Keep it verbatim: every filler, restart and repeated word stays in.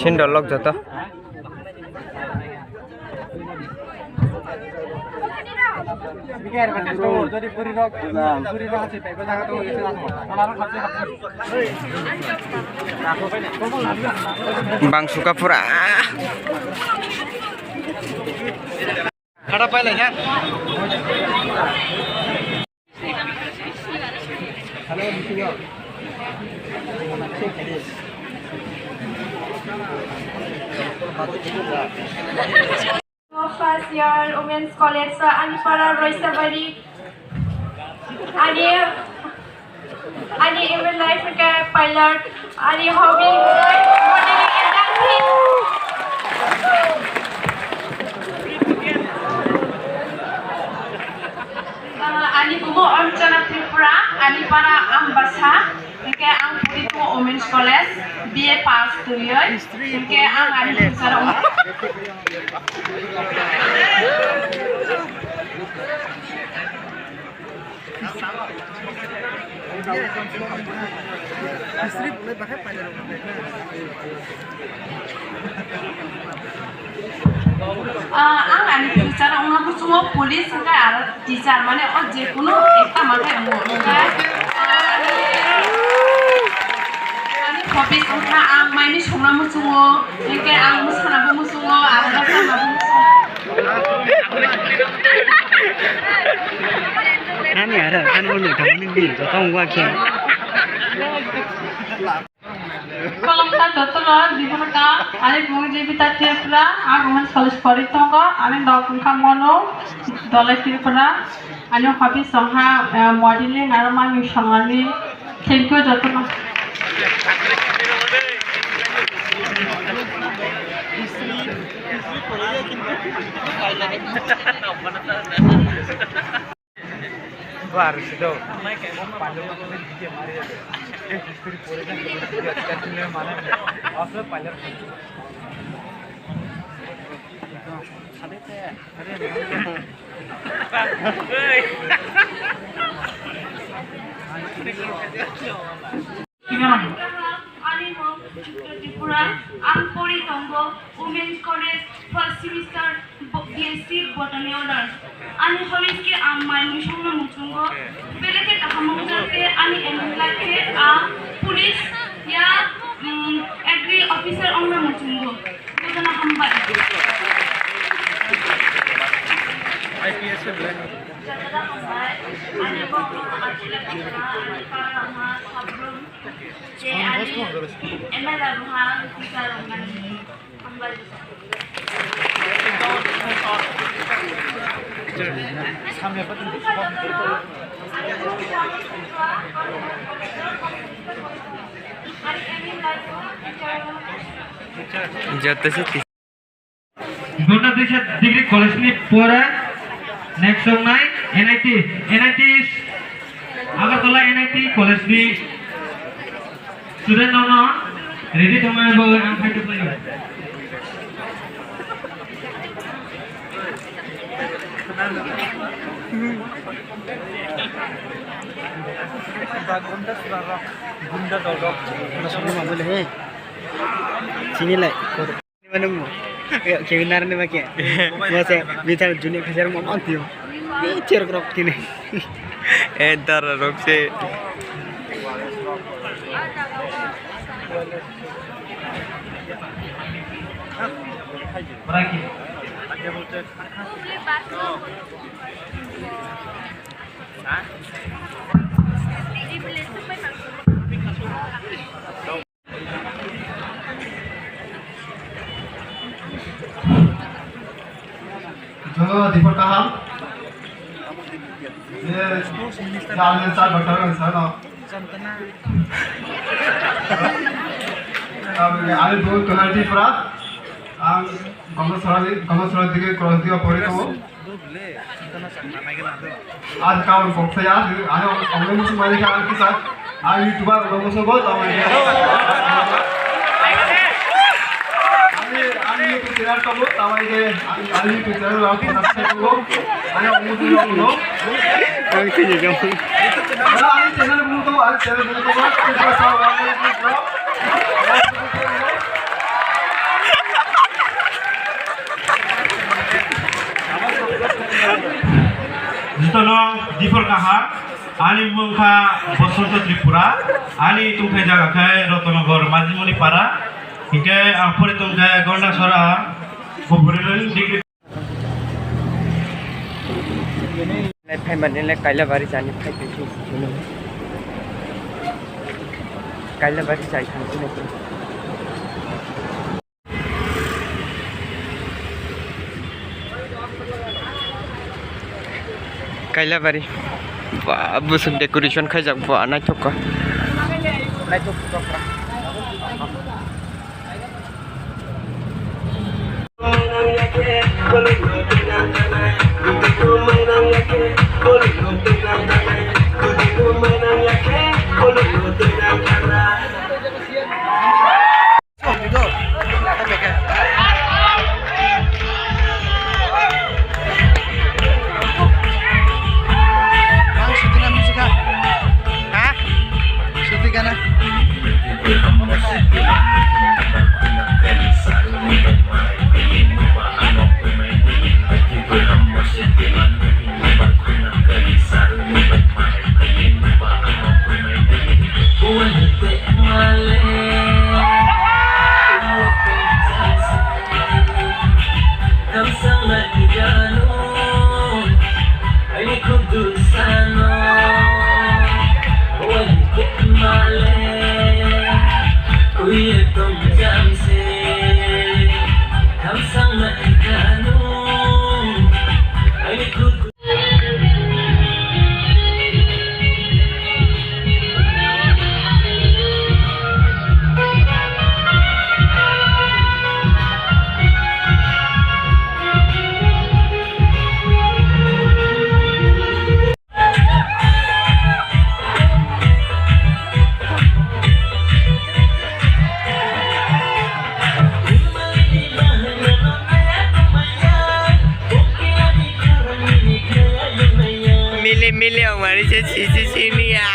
Sindor lok joto. Bang suka pura. Khata pailai kha. First year Women's College, ani para Roisabari, ani, ani aim in life ke pilot, ani hobby modeling and dancing. Ah, ani bumo Archana Tripura, ani para Ambasa, hingke ang puri tongo Women's College, B A pass twiwi, hingke ang ani future o Ah, ang ani future wngna muchungo police hwnkhe aro teacher, mane o jekunu ekta manthai wngo. Hwnkhe ani hobbies wngkha ang maini songna muchungo, hwnkhe ang mwsana bo muchungo, aro rwchapna bo muchungo. Ani aro, ani bo nukha, nini bil, joto wngkha khe. Khulumkha jotono, Dipaka, ani bumu Jibita Tripura, ang Women's College pori tongo, ani nok wngkha Monu, Dolai Tripura, ani hobbies wngkha, eh, modeling aro mami songnani. Thank you jotono. Bar sido. Ani mung Tripura, ang pori tongo Women's College, first semester, bo-, B S C Botany Honours. Ani hobbies khe ang mai mui songno muchungo, belai khe kaham wngjakhe ani aim in life khe ang police ya, mm, agri officer wngno muchungo. Jotono hambai. I P S o belai. Jotono hambai. Ani mung Achile Batra, ani para ma sabrum. Je ani M L A buha, teacher rok nani. Joto se Gunda Disa Degree College ni pore next songnai N I T, N I T Agartala N I T College ni student rokno ready tongmani bagwi ang khaito khlaio. Gunda dolrok. Sini lai. Manung mo. Khe narni ma khe. Mo se mithal juni khajar mo mang tio. Ni cher krok kini. E dar rok se. Jono dipor kaham. Ye, jane sar bakar kan sar no. Abi, ani dul tunai dipra. Ang Gomosora di, Gomosora dige cross diga pori to. Aaj kaun kok se yaar, ani ong, ong musu mari ka aunty sir, ani YouTuber ong musu bol, tamai ke. Ani, ani YouTube channel to bol, tamai ke, ani, ani YouTube channel ong musu bol, ani ong musu bol. Ani channel bol to, ani channel bol to, ani channel bol to, ani channel bol to. Jono Dipor Kaham, ani mung kha Bosonto Tripura, ani tungthai jaga khe Rotanagar Majimoni Para, hinkhe ang pori tong khe Gondasora Government Degree. Phaimani le Kailabari jani phai tongsi. Kailabari jai thangsi. Kailabari. Ba, bwswk decoration khaijak ba, naithok kha. Naithok kha. Mili mili ong mari se si si si ni ya.